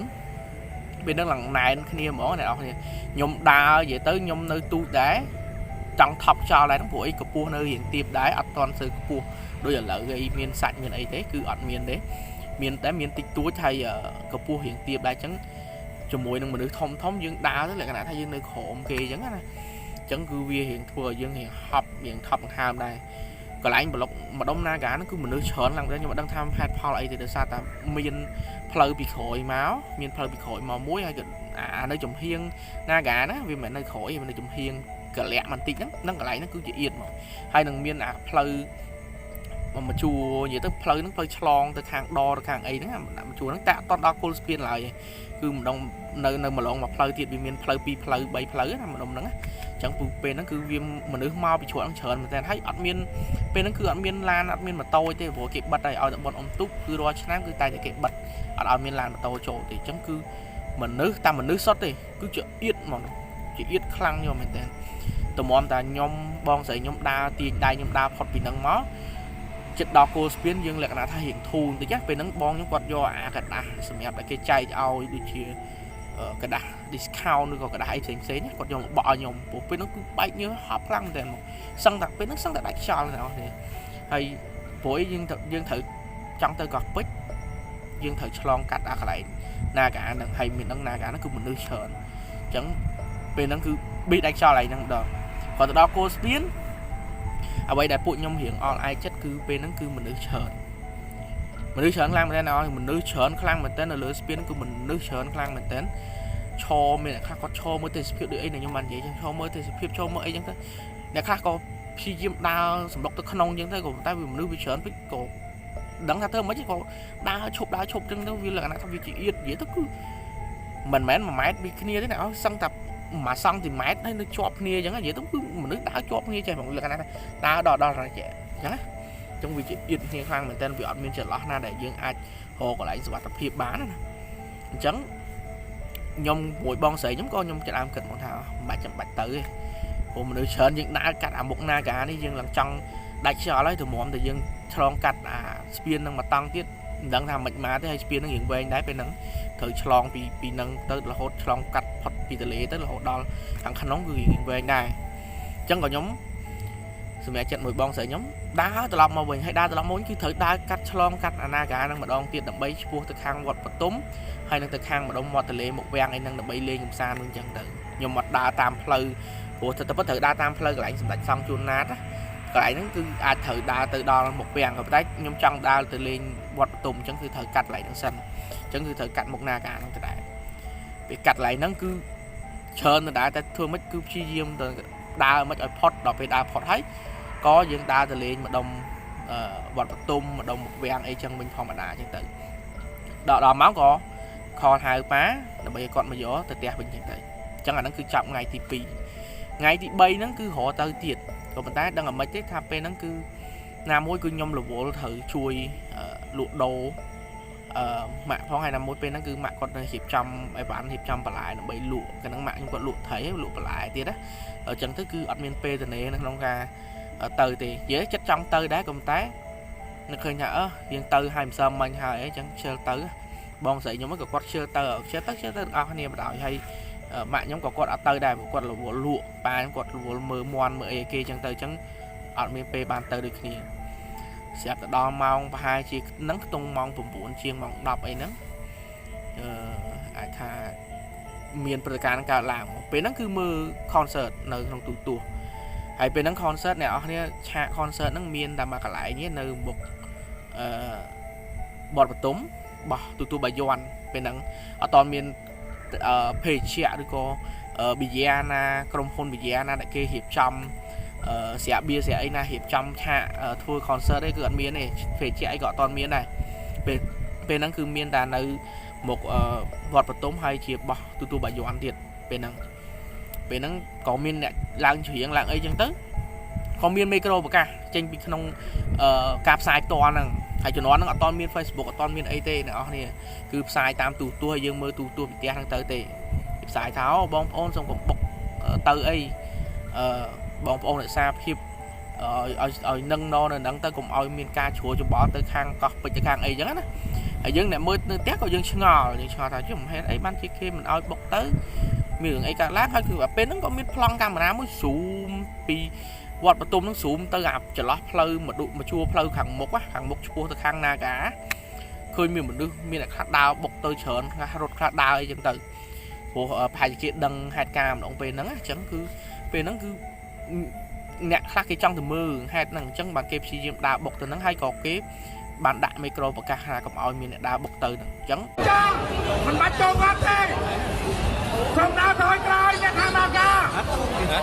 [SPEAKER 1] ពេលហ្នឹងឡើងណែនគ្នាហ្មងអ្នកនរគ្នាខ្ញុំដើរនិយាយទៅខ្ញុំនៅទូចដែរចង់ថប់ចោលដែរហ្នឹងព្រោះអីកម្ពស់នៅរៀងទៀបដែរអត់តន់សូវខ្ពស់ដូចឥឡូវអីមានសាច់មានអីទេគឺអត់មានទេមានតែមានតិចតួចហើយកម្ពស់រៀងទៀបដែរអញ្ចឹងជាមួយនឹងមនុស្សធំធំយើងដើរទៅលក្ខណៈថាយើងនៅក្រោមគេអញ្ចឹងណាអញ្ចឹងគឺវារៀងធ្វើឲ្យយើងរៀងហប់រៀងថប់ដង្ហើមដែរកន្លែងប្លុកម្ដុំណាកាហ្នឹងគឺមនុស្សច្រើនឡើងទៅខ្ញុំមិនដឹងថាហេតុផលអីទេដោយសារតែមានផ្លូវពីក្រោយមកមានផ្លូវពីក្រោយមកមួយហើយក៏អានៅចំហៀងណាកាណាវាមិនមែននៅក្រោយវានៅចំហៀងកលាក់បន្តិចហ្នឹងហ្នឹងកន្លែងហ្នឹងគឺជាអៀតមកហើយនឹងមានអាផ្លូវមកជួរនិយាយទៅផ្លូវហ្នឹងផ្លូវឆ្លងទៅខាងដទៅខាងអីហ្នឹងមកជួរហ្នឹងតែអត់ដល់គល់ស្ពានឡើយគឺម្ដងនៅនៅម្លងមួយផ្លូវទៀតវាមានផ្លូវពីរផ្លូវបីផ្លូវណាម្ដុំហ្នឹងអញ្ចឹងពេលហ្នឹងគឺវាមនុស្សមកពីជ្រកហ្នឹងច្រើនមែនតើហើយអត់មានពេលហ្នឹងគឺអត់មានឡានអត់មានម៉ូតូទេព្រោះគេបិទហើយឲ្យតែបុណ្យអុំទូកគឺរាល់ឆ្នាំគឺតែតែគេបិទអត់ឲ្យមានឡានម៉ូតូចូលទេអញ្ចឹងគឺមនុស្សតាមមនុស្សសុទ្ធទេគឺជាអៀតហ្មងជាអៀតខ្លាំងយកមែនតើតម្រាំតែខ្ញុំបងស្រីខ្ញុំដើរទាញដៃខ្ញុំដើរផុតពីហ្នឹងមកចិត្តដល់គោលស្ពានយើងលក្ខណៈថារៀងធូរបន្តិចណាពេលហ្នឹងបងខ្ញុំគាត់យកអាក្រដាសសម្រាប់តែគេចែកឲ្យដូចជាក្រដាស discount ឬក៏ក្រដាសអីផ្សេងផ្សេងគាត់យកមកបក់ឲ្យខ្ញុំព្រោះពេលហ្នឹងគឺបែកញើសហប់ខ្លាំងមែនតើមកសឹងតែពេលហ្នឹងសឹងតែដាច់ខ្យល់អ្នកនរគ្នាហើយព្រោះយើងយើងត្រូវចង់ទៅកោះពេជ្រយើងត្រូវឆ្លងកាត់អាកន្លែងណាកាហ្នឹងហើយមានហ្នឹងណាកាហ្នឹងគឺមនុស្សច្រើនអញ្ចឹងពេលហ្នឹងគឺប៊ីដាច់ខ្យល់ឯហ្នឹងម្ដងគាត់ទៅដល់គោលស្ពានអ្វីដែលពួកខ្ញុំរៀងអល់ឯចិត្តគឺពេលហ្នឹងគឺមនុស្សច្រើនមនុស្សច្រើនខ្លាំងមែនតើមនុស្សច្រើនខ្លាំងមែនតើនៅលើស្ពានគឺមនុស្សច្រើនខ្លាំងមែនតើឈរមានអ្នកខ្លះគាត់ឈរមើលទេសភាពដូចអីដែលខ្ញុំបាននិយាយចឹងឈរមើលទេសភាពឈរមើលអីចឹងទៅអ្នកខ្លះក៏ ព្យាយាមដើរសម្លុកទៅក្នុងអញ្ចឹងទៅក៏ប៉ុន្តែវាមនុស្សវាច្រើនពេកក៏ដឹងថាធ្វើមិនក៏ដើរឈប់ដើរឈប់អញ្ចឹងទៅវាលក្ខណៈថាវាជាអៀតនិយាយទៅគឺមិនមែន1ម៉ែត្រពីគ្នាទេណាអស់សឹងតែ1សង់ទីម៉ែត្រហើយនៅជាប់គ្នាអញ្ចឹងនិយាយទៅគឺមនុស្សដើរជាប់គ្នាចេះហ្មងលក្ខណៈថាដើរដល់ដល់រយៈអញ្ចឹងណាអញ្ចឹងវាជាអៀតគ្នាខ្លាំងមែនតើវាអត់មានចន្លោះណាដែលយើងអាចរកកន្លែងសុវត្ថិភាពបានណាអញ្ចឹងខ្ញុំមួយបងស្រីខ្ញុំក៏ខ្ញុំចាប់ដើមគិតមកថាមិនបាច់ចាំបាច់ទៅទេព្រោះមនុស្សច្រើនយើងដើរកាត់អាមុខណាកានេះយើងឡើងចង់ដាច់ខ្យល់ហើយទៅមុំតែយើងឆ្លងកាត់អាស្ពាននឹងមកតង់ទៀតមិនដឹងថាមិនមកទេហើយស្ពាននឹងរៀងវែងដែរពេលហ្នឹងត្រូវឆ្លងពីពីនឹងទៅរហូតឆ្លងកាត់ផុតពីទន្លេទៅរហូតដល់ខាងក្នុងគឺរៀងវែងដែរអញ្ចឹងក៏ខ្ញុំសម្រាប់ចិត្តមួយបងស្រីខ្ញុំដើរត្រឡប់មកវិញហើយដើរត្រឡប់មកវិញគឺត្រូវដើរកាត់ឆ្លងកាត់អាណាកានឹងម្ដងទៀតដើម្បីឆ្ពោះទៅខាងវត្តបទុមហើយនឹងទៅខាងម្ដុំមាត់ទន្លេមុខវាំងអីហ្នឹងដើម្បីលេងកម្សាន្តនឹងអញ្ចឹងទៅខ្ញុំអត់ដើរតាមផ្លូវព្រោះទៅទៅត្រូវដើរតាមផ្លូវកន្លែងសម្ដេចសង្ឃជួនណាតណាកន្លែងហ្នឹងគឺអាចត្រូវដើរទៅដល់មុខវាំងក៏ប៉ុន្តែខ្ញុំចង់ដើរទៅលេងវត្តបទុមអញ្ចឹងគឺត្រូវកាត់កន្លែងហ្នឹងសិនអញ្ចឹងគឺត្រូវកាត់មុខណាកាហ្នឹងទៅដែរពេលកាត់កន្លែងហ្នឹងគឺច្រើនទៅដែរតែធ្វើម៉េចគឺព្យាយាមទៅដើរមិនឲ្យផុតដល់ពេលដើរផុតហើយក៏យើងដើរទៅលេងម្ដុំវត្តបទុមម្ដុំមុខវាំងអីចឹងវិញធម្មតាអញ្ចឹងទៅដល់ដល់ម៉ោងក៏ call ហៅប៉ាដើម្បីឲ្យគាត់មកយកទៅផ្ទះវិញចឹងទៅអញ្ចឹងអាហ្នឹងគឺចាប់ថ្ងៃទី2ថ្ងៃទី3ហ្នឹងគឺរកទៅទៀតក៏ប៉ុន្តែដឹងអាម៉េចទេថាពេលហ្នឹងគឺណាមួយគឺខ្ញុំរវល់ត្រូវជួយលក់ដូរអឺម៉ាក់ផងហើយណាមួយពេលហ្នឹងគឺម៉ាក់គាត់នៅរៀបចំអីវ៉ាន់រៀបចំបន្លែដើម្បីលក់កាលហ្នឹងម៉ាក់ខ្ញុំគាត់លក់ត្រីលក់បន្លែទៀតណាអញ្ចឹងទៅគឺអត់មានពេលទៅនៅក្នុងការទៅទេនិយាយចិត្តចង់ទៅដែរក៏ប៉ុន្តែនឹកឃើញថាអឺយើងទៅហើយមិនសើមិញហើយអីចឹងខ្ជិលទៅបងស្រីខ្ញុំក៏គាត់ខ្ជិលទៅខ្ជិលទៅខ្ជិលទៅទាំងអស់គ្នាបណ្ដោយហើយម៉ាក់ខ្ញុំក៏គាត់អត់ទៅដែរព្រោះគាត់រវល់លក់ប៉ាខ្ញុំគាត់រវល់មើលមន់មើលអីគេចឹងទៅចឹងអត់មានពេលបានទៅដូចគ្នាស្រាប់តែដល់ម៉ោងប្រហែលជានឹងខ្ទង់ម៉ោង9ជាងម៉ោង10អីហ្នឹងអឺអាចថាមានព្រឹត្តិការណ៍ហ្នឹងកើតឡើងពេលហ្នឹងគឺមើល concert នៅក្នុងទូទស្សន៍ហើយពេលហ្នឹង concert អ្នកនរគ្នាឆាក concert ហ្នឹងមានតែមួយកន្លែងទេនៅមុខអឺបតបទុមបោះទូទូបាយ័នពេលហ្នឹងអត់តមានភេសជ្ជៈឬក៏ប៊ីយ៉ាណាក្រុមហ៊ុនប៊ីយ៉ាណាដែលគេរៀបចំស្រាបៀស្រាអីណារៀបចំឆាកធ្វើ concert ទេគឺអត់មានទេភេសជ្ជៈអីក៏អត់តមានដែរពេលពេលហ្នឹងគឺមានតែនៅមុខវត្តបទុមហើយជាបោះទូទូបាយ័នទៀតពេលហ្នឹងពេលហ្នឹងក៏មានអ្នកឡើងច្រៀងឡើងអីចឹងទៅក៏មានមីក្រូប្រកាសចេញពីក្នុងការផ្សាយផ្ទាល់ហ្នឹងហើយជំនាន់ហ្នឹងអត់តមាន Facebook អត់តមានអីទេអ្នកនរគ្នាគឺផ្សាយតាមទូទស្សន៍ឲ្យយើងមើលទូទស្សន៍ពីផ្ទះហ្នឹងទៅទេផ្សាយថាអូបងប្អូនសូមកុំបុកទៅអីអឺបងប្អូនរក្សាភាពឲ្យឲ្យនឹងណនៅហ្នឹងទៅកុំឲ្យមានការជ្រួលច្បល់ទៅខាងកោះពេជ្រទៅខាងអីចឹងណាហើយយើងអ្នកមើលនៅផ្ទះក៏យើងឆ្ងល់យើងឆ្ងល់ថាជុំហេតុអីបានជាគេមិនឲ្យបុកទៅមានរឿងអីកើតឡើងហើយគឺពេលហ្នឹងក៏មានប្លង់កាមេរ៉ាមួយ zoom ពីវត្តបទុមហ្នឹង zoom ទៅអាចន្លោះផ្លូវមកឌុមកជួរផ្លូវខាងមុខខាងមុខឆ្ពោះទៅខាងណាកាឃើញមានមនុស្សមានអ្នកខ្លះដើរបុកទៅច្រើនខ្លះរត់ខ្លះដើរអីចឹងទៅព្រោះប្រហែលជាគេដឹងហេតុការណ៍ម្ដងពេលហ្នឹងអញ្ចឹងគឺពេលហ្នឹងគឺអ្នកខ្លះគេចង់ទៅមើលហេតុហ្នឹងអញ្ចឹងបានគេព្យាយាមដើរបុកទៅហ្នឹងហើយក៏គេបានដាក់មីក្រូប្រកាសថាកុំឲ្យមានអ្នកដើរបុកទៅហ្នឹងអញ្ចឹង
[SPEAKER 3] ចាមិនបាច់ចូលវត្តទេសូមដើរថយក្រោយអ្នកខាងណាកា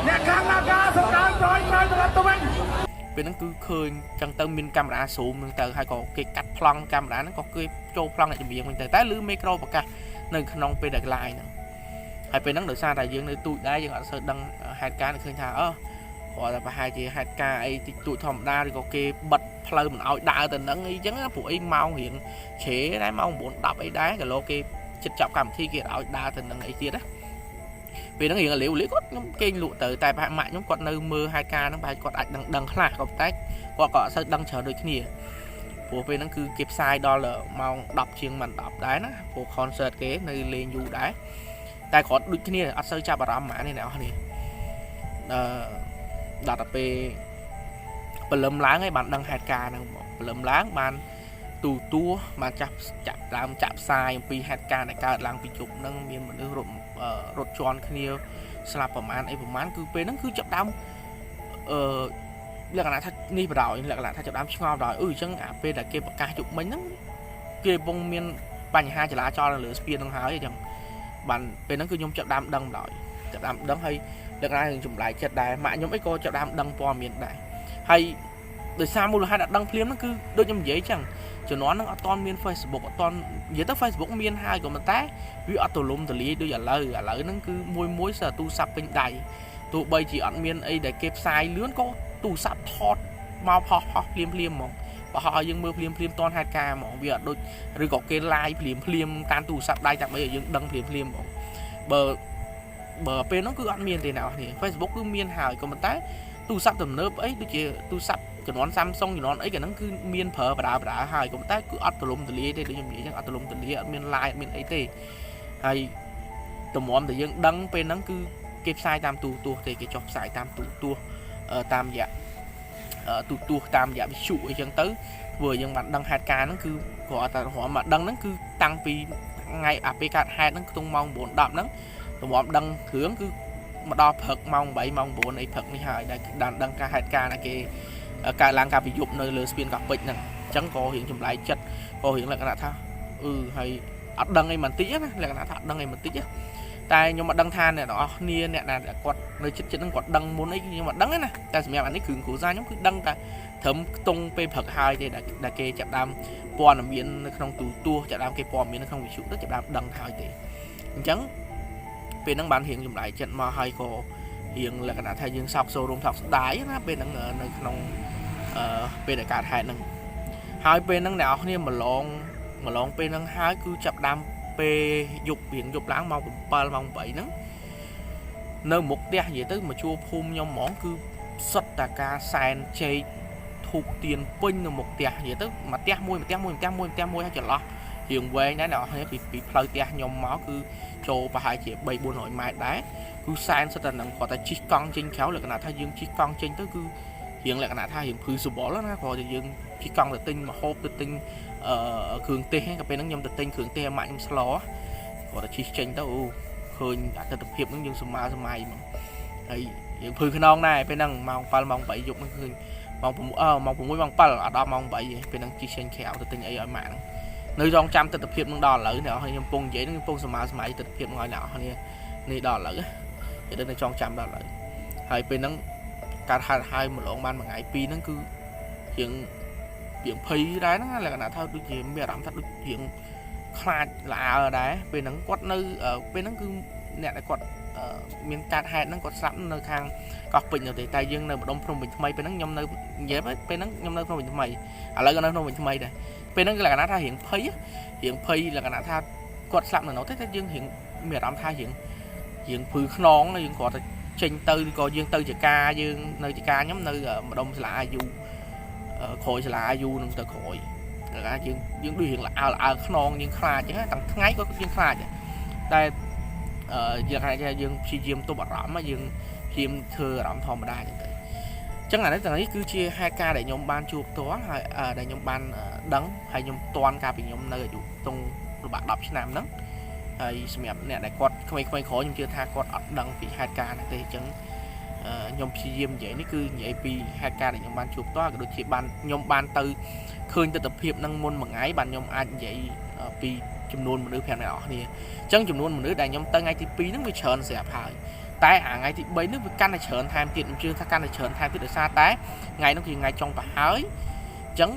[SPEAKER 3] អ្នកខាងណាកាសូមដើរថយក្រោយត្រឡប់ទៅវិញ
[SPEAKER 1] ពេលហ្នឹងគឺឃើញចឹងទៅមានកាមេរ៉ា zoom ហ្នឹងទៅហើយក៏គេកាត់ប្លង់កាមេរ៉ាហ្នឹងក៏គេចូលប្លង់អ្នកចម្រៀងវិញទៅតែឮមីក្រូប្រកាសនៅក្នុងពេលដែល live ហ្នឹងហើយពេលហ្នឹងដោយសារតែយើងនៅទូចដែរយើងអត់សូវដឹងហេតុការណ៍ឃើញថាអឺគ្រាន់តែប្រហែលជាហេតុការណ៍អីតិចតួចធម្មតាឬក៏គេបិទផ្លូវមិនឲ្យដើរទៅហ្នឹងអីចឹងណាព្រោះអីម៉ោងរៀងជ្រេដែរម៉ោង9 10អីដែរគីឡូគេចិត្តចាប់កម្មវិធីគេឲ្យដើរទៅហ្នឹងអីទៀតណាពេលហ្នឹងរៀងលាវលាគាត់ខ្ញុំគេងលក់ទៅតែប្រហែលម៉ាក់ខ្ញុំគាត់នៅមើលហេតុការណ៍ហ្នឹងប្រហែលគាត់អាចដឹងដឹងខ្លះក៏ប៉ុន្តែគាត់ក៏អត់សូវដឹងច្រើនដូចគ្នាព្រោះពេលហ្នឹងគឺគេផ្សាយដល់ម៉ោង10ជាងមិន10ដែរណាព្រោះ concert គេនៅលេងយូរដែរតែគាត់ដូចគ្នាអត់សូវចាប់អារម្មណ៍ហ្មងនេះអ្នកនរគ្នាអឺដល់តែពេលព្រលឹមឡើងហើយបានដឹងហេតុការណ៍ហ្នឹងមកព្រលឹមឡើងបានទូទួបានចាប់ចាក់ដើមចាក់ផ្សាយអំពីហេតុការណ៍ដែលកើតឡើងពីជប់ហ្នឹងមានមនុស្សរត់រត់ជន់គ្នាស្លាប់ប្រមាណអីប្រមាណគឺពេលហ្នឹងគឺចាប់ដើមអឺលក្ខណៈថានេះបដ ாய் លក្ខណៈថាចាប់ដើមឆ្ងល់បដ ாய் អឺអញ្ចឹងអាពេលដែលគេប្រកាសជប់មិញហ្នឹងគេកំពុងមានបញ្ហាចរាចរណ៍នៅលើស្ពានហ្នឹងហើយអញ្ចឹងបានពេលហ្នឹងគឺខ្ញុំចាប់ដើមដឹងបដ ாய் ចាប់ដើមដឹងហើយ លក្ខណៈរឿងចម្លែកចិត្តដែរម៉ាក់ខ្ញុំអីក៏ចាប់ដើមដឹងព័ត៌មានដែរហើយដោយសារមូលហេតុអត់ដឹងភ្លាមហ្នឹងគឺដូចខ្ញុំនិយាយចឹងជំនាន់ហ្នឹងអត់ទាន់មាន Facebook អត់ទាន់និយាយទៅ Facebook មានហើយក៏ប៉ុន្តែវាអត់ទូលំទូលាយដូចឥឡូវឥឡូវហ្នឹងគឺមួយមួយសើទូរស័ព្ទពេញដៃទោះបីជាអត់មានអីដែលគេផ្សាយលឿនក៏ទូរស័ព្ទថតមកផុសផុសភ្លាមភ្លាមហ្មងបើឲ្យយើងមើលភ្លាមភ្លាមតនហេតុការណ៍ហ្មងវាអត់ដូចឬក៏គេ live ភ្លាមភ្លាមតាមទូរស័ព្ទដៃដើម្បីឲ្យយើងដឹងភ្លាមភ្លាមហ្មងបើបើពេលហ្នឹងគឺអត់មានទេអ្នកនរគ្នា Facebook គឺមានហើយក៏ប៉ុន្តែទូរស័ព្ទទំនើបអីដូចជាទូរស័ព្ទជំនាន់ Samsung ជំនាន់អីក៏ហ្នឹងគឺមានប្រើបដាបដាហើយក៏ប៉ុន្តែគឺអត់ទូលំទូលាយទេដូចខ្ញុំនិយាយចឹងអត់ទូលំទូលាយអត់មាន live អត់មានអីទេហើយតម្រាំតែយើងដឹងពេលហ្នឹងគឺគេផ្សាយតាមទូរទស្សន៍ទេគេចុះផ្សាយតាមទូរទស្សន៍តាមរយៈទូរទស្សន៍តាមរយៈវិទ្យុអីចឹងទៅធ្វើឲ្យយើងបានដឹងហេតុការណ៍ហ្នឹងគឺគ្រាន់តែរំមកដឹងហ្នឹងគឺតាំងពីថ្ងៃអាពេលកើតហេតុហ្នឹងខ្ទង់ម៉ោង9 10ហ្នឹងតម្រាំដឹងគ្រឿងគឺមកដល់ព្រឹកម៉ោង8ម៉ោង9អីព្រឹកនេះហើយដែលបានដឹងការហេតុការណ៍ដែលគេកើតឡើងកាលពីយប់នៅលើស្ពានកោះពេជ្រហ្នឹងអញ្ចឹងក៏រៀងចម្លែកចិត្តក៏រៀងលក្ខណៈថាអឺហើយអត់ដឹងអីបន្តិចណាលក្ខណៈថាអត់ដឹងអីបន្តិចតែខ្ញុំអត់ដឹងថាអ្នកទាំងអស់គ្នាអ្នកណាគាត់នៅចិត្តចិត្តហ្នឹងគាត់ដឹងមុនអីខ្ញុំអត់ដឹងទេណាតែសម្រាប់អានេះគ្រឿងគ្រួសារខ្ញុំគឺដឹងតែត្រឹមខ្ទង់ពេលព្រឹកហើយទេដែលគេចាប់ដើមព័ត៌មាននៅក្នុងទូទស្សន៍ចាប់ដើមគេព័ត៌មាននៅក្នុងវិទ្យុទៅចាប់ដើមដឹងហើយទេអញ្ចឹងពេលហ្នឹងបានរៀងចម្លែកចិត្តមកហើយក៏រៀងលក្ខណៈថាយើងសោកសោរោមសោកស្ដាយណាពេលហ្នឹងនៅក្នុងអឺពេលដែលកើតហេតុហ្នឹងហើយពេលហ្នឹងអ្នកនរគ្នាម្លងម្លងពេលហ្នឹងហើយគឺចាប់ដើមពេលយប់រៀងយប់ឡើងម៉ោង7ម៉ោង8ហ្នឹងនៅមុខផ្ទះនិយាយទៅមកជួភូមិខ្ញុំហ្មងគឺសុទ្ធតែការសែនជែកធូបទៀនពេញនៅមុខផ្ទះនិយាយទៅមួយផ្ទះមួយផ្ទះមួយផ្ទះមួយផ្ទះមួយហើយចន្លោះរៀងវែងដែរអ្នកនរគ្នាពីផ្លូវផ្ទះខ្ញុំមកគឺចូលប្រហែលជា3 400ម៉ែត្រដែរគឺសែនសុទ្ធតែនឹងគាត់តែជិះកង់ចេញក្រៅលក្ខណៈថាយើងជិះកង់ចេញទៅគឺរៀងលក្ខណៈថារៀងព្រឺសបល់ណាគ្រាន់តែយើងជិះកង់ទៅទិញម្ហូបទៅទិញអឺគ្រឿងទេសក៏ពេលហ្នឹងខ្ញុំទៅទិញគ្រឿងទេសឲ្យម៉ាក់ខ្ញុំស្លគាត់តែជិះចេញទៅអូឃើញអតិថិភាពហ្នឹងយើងសម័យសម័យហ្មងហើយយើងព្រឺខ្នងដែរពេលហ្នឹងម៉ោង7ម៉ោង8យប់ហ្នឹងឃើញម៉ោង6អឺម៉ោង6ម៉ោង7អត់ដល់ម៉ោង8ទេពេលហ្នឹងជិះចេញក្រៅទៅទិញអីឲ្យម៉ាក់ហ្នឹងនៅរងចាំទស្សនភាពនឹងដល់ឥឡូវអ្នកខ្ញុំកំពុងនិយាយហ្នឹងកំពុងសម័យសម័យទស្សនភាពនឹងឲ្យអ្នកនេះនេះដល់ឥឡូវគេនៅចងចាំដល់ឥឡូវហើយពេលហ្នឹងកើតហេតុហើយម្លងបានមួយថ្ងៃពីរហ្នឹងគឺរៀងរៀងភ័យដែរហ្នឹងលក្ខណៈថាដូចជាមានអារម្មណ៍ថាដូចរៀងខ្លាចល្អើដែរពេលហ្នឹងគាត់នៅពេលហ្នឹងគឺអ្នកដែលគាត់មានកើតហេតុហ្នឹងគាត់ស្លាប់នៅខាងកោះពេជ្រនៅទេតែយើងនៅម្ដុំភ្នំពេញថ្មីពេលហ្នឹងខ្ញុំនៅនិយាយពេលហ្នឹងខ្ញុំនៅភ្នំពេញថ្មីឥឡូវក៏នៅភ្នំពេញថ្មីដែរពេលហ្នឹងគឺលក្ខណៈថារៀងភ័យរៀងភ័យលក្ខណៈថាគាត់ស្លាប់នៅនោះទេតែយើងរៀងមានអារម្មណ៍ថារៀងរៀងភឺខ្នងយើងគ្រាន់តែចេញទៅឬក៏យើងទៅជាការយើងនៅជាការខ្ញុំនៅម្ដុំសាលាអាយុក្រោយសាលាអាយុនឹងទៅក្រោយតែថាយើងយើងដូចរៀងល្អើល្អើខ្នងយើងខ្លាចអញ្ចឹងតាំងថ្ងៃក៏យើងខ្លាចតែអឺយើងថាយើងព្យាយាមទប់អារម្មណ៍យើងព្យាយាមធ្វើអារម្មណ៍ធម្មតាអញ្ចឹងទៅអញ្ចឹងអានេះទាំងនេះគឺជាហេតុការណ៍ដែលខ្ញុំបានជួបផ្ទាល់ហើយដែលខ្ញុំបានដឹងហើយខ្ញុំតន់កាលពីខ្ញុំនៅអាយុទងរបាក់10ឆ្នាំហ្នឹងហើយសម្រាប់អ្នកដែលគាត់ក្មេងៗក្រោយខ្ញុំជឿថាគាត់អត់ដឹងពីហេតុការណ៍ហ្នឹងទេអញ្ចឹងខ្ញុំព្យាយាមនិយាយនេះគឺនិយាយពីហេតុការណ៍ដែលខ្ញុំបានជួបផ្ទាល់ក៏ដូចជាបានខ្ញុំបានទៅឃើញទស្សនភាពហ្នឹងមុនមួយថ្ងៃបានខ្ញុំអាចនិយាយពីចំនួនមនុស្ស5នាក់អស់គ្នាអញ្ចឹងចំនួនមនុស្សដែលខ្ញុំទៅថ្ងៃទី2ហ្នឹងវាច្រើនស្រាប់ហើយតែអាថ្ងៃទី3នេះវាកាន់តែច្រើនថែមទៀតខ្ញុំជឿថាកាន់តែច្រើនថែមទៀតដោយសារតែថ្ងៃនោះគឺថ្ងៃចុងប្រហើយអញ្ចឹង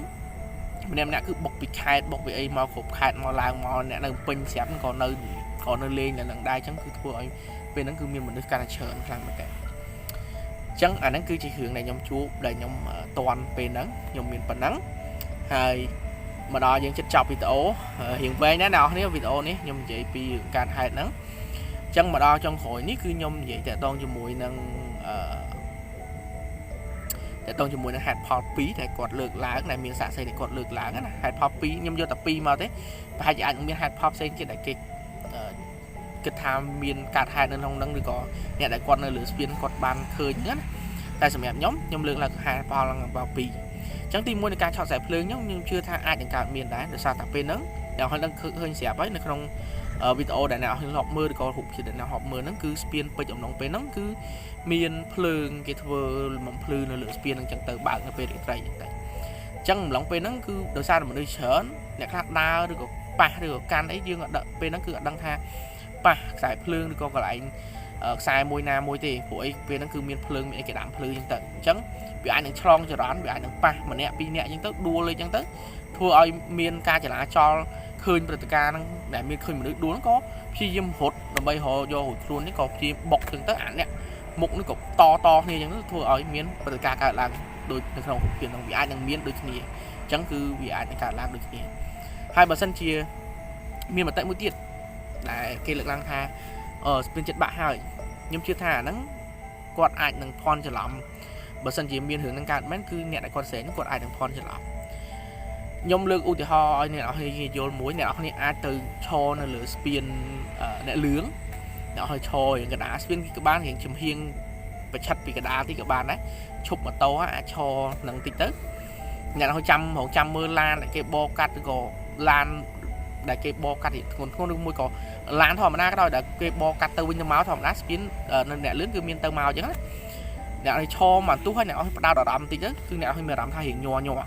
[SPEAKER 1] ម្នាក់ម្នាក់គឺបុកពីខេតបុកពីអីមកគ្រប់ខេតមកឡើងមកអ្នកនៅពេញស្រាប់ក៏នៅក៏នៅលេងនៅនឹងដែរអញ្ចឹងគឺធ្វើឲ្យពេលហ្នឹងគឺមានមនុស្សកាន់តែច្រើនខ្លាំងមែនតើអញ្ចឹងអាហ្នឹងគឺជារឿងដែលខ្ញុំជួបដែលខ្ញុំតន់ពេលហ្នឹងខ្ញុំមានប៉ុណ្ណឹងហើយមកដល់យើងចិត្តចប់វីដេអូរៀងវែងដែរអ្នកនរគ្នាវីដេអូនេះខ្ញុំនិយាយពីរឿងការហេតុហ្នឹងអញ្ចឹងមកដល់ចុងក្រោយនេះគឺខ្ញុំនិយាយតាក់ទងជាមួយនឹងអឺតកតងជាមួយនឹងហេតុផល2ដែលគាត់លើកឡើងដែលមានសាក្សីដែលគាត់លើកឡើងណាហេតុផល2ខ្ញុំយកតែ2មកទេប្រហែលជាអាចនឹងមានហេតុផលផ្សេងទៀតដែលគេគិតថាមានកើតហេតុនៅក្នុងហ្នឹងឬក៏អ្នកដែលគាត់នៅលើស្ពានគាត់បានឃើញហ្នឹងណាតែសម្រាប់ខ្ញុំខ្ញុំលើកឡើងហេតុផលឡើង2អញ្ចឹងទី1នៃការឆក់ខ្សែភ្លើងខ្ញុំខ្ញុំជឿថាអាចនឹងកើតមានដែរដោយសារតែពេលហ្នឹងអ្នកឲ្យដឹងឃើញស្រាប់ហើយនៅក្នុងវីដេអូដែលអ្នកធ្លាប់មើលឬក៏រូបភាពដែលអ្នកធ្លាប់មើលហ្នឹងគឺស្ពានពេជ្រអំឡុងពេលហ្នឹងគឺមានភ្លើងគេធ្វើបំភ្លឺនៅលើស្ពានហ្នឹងចឹងទៅបើកនៅពេលរាត្រីចឹងទៅអញ្ចឹងអំឡុងពេលហ្នឹងគឺដោយសារតែមនុស្សច្រើនអ្នកខ្លះដើរឬក៏ប៉ះឬក៏កាន់អីយើងអត់ដឹងពេលហ្នឹងគឺអត់ដឹងថាប៉ះខ្សែភ្លើងឬក៏កន្លែង ខ្សែមួយណាមួយទេព្រោះអីពេលហ្នឹងគឺមានភ្លើងមានអីគេដាំភ្លឺអញ្ចឹងទៅអញ្ចឹងវាអាចនឹងឆ្លងចរន្តវាអាចនឹងប៉ះម្នាក់ពីរនាក់អញ្ចឹងទៅដួលអីអញ្ចឹងទៅធ្វើឲ្យមានការចលាចលឃើញព្រឹត្តិការណ៍ហ្នឹងដែលមានឃើញមនុស្សដួលហ្នឹងក៏ព្យាយាមរត់ដើម្បីរកយករួចខ្លួននេះក៏ព្យាយាមបុកអញ្ចឹងទៅអាអ្នកមុខនេះក៏តតគ្នាអញ្ចឹងទៅធ្វើឲ្យមានព្រឹត្តិការណ៍កើតឡើងដូចនៅក្នុងរូបភាពហ្នឹងវាអាចនឹងមានដូចគ្នាអញ្ចឹងគឺវាអាចនឹងកើតឡើងដូចគ្នាហើយបើសិនជាមានមតិមួយទៀតដែលគេលើកឡើងថាអឺស្ពានចិត្តបាក់ហើយខ្ញុំជឿថាអាហ្នឹងគាត់អាចនឹងភ័ន្តច្រឡំបើសិនជាមានរឿងហ្នឹងកើតមែនគឺអ្នកដែលគាត់ស្រែកហ្នឹងគាត់អាចនឹងភ័ន្តច្រឡំខ្ញុំលើកឧទាហរណ៍ឲ្យអ្នកនរគ្នាយល់មួយអ្នកនរគ្នាអាចទៅឈរនៅលើស្ពានអ្នកលឿងអ្នកឲ្យឈររៀងកដាស្ពានក៏បានរៀងចំហៀងប្រឆិតពីកដាទីក៏បានដែរឈប់ម៉ូតូអាចឈរនឹងតិចទៅអ្នកនរចាំរងចាំមើលឡានដែលគេបកាត់ឬក៏ឡានដែលគេបកាត់រៀងធ្ងន់ធ្ងរឬមួយក៏ឡានធម្មតាក៏ដោយដែលគេបកាត់ទៅវិញទៅមកធម្មតាស្ពាននៅអ្នកលឿនគឺមានទៅមកអញ្ចឹងណាអ្នកឲ្យឈរមកទុះហើយអ្នកឲ្យផ្ដោតអារម្មណ៍តិចទៅគឺអ្នកឲ្យមានអារម្មណ៍ថារៀងញ័រញ័រ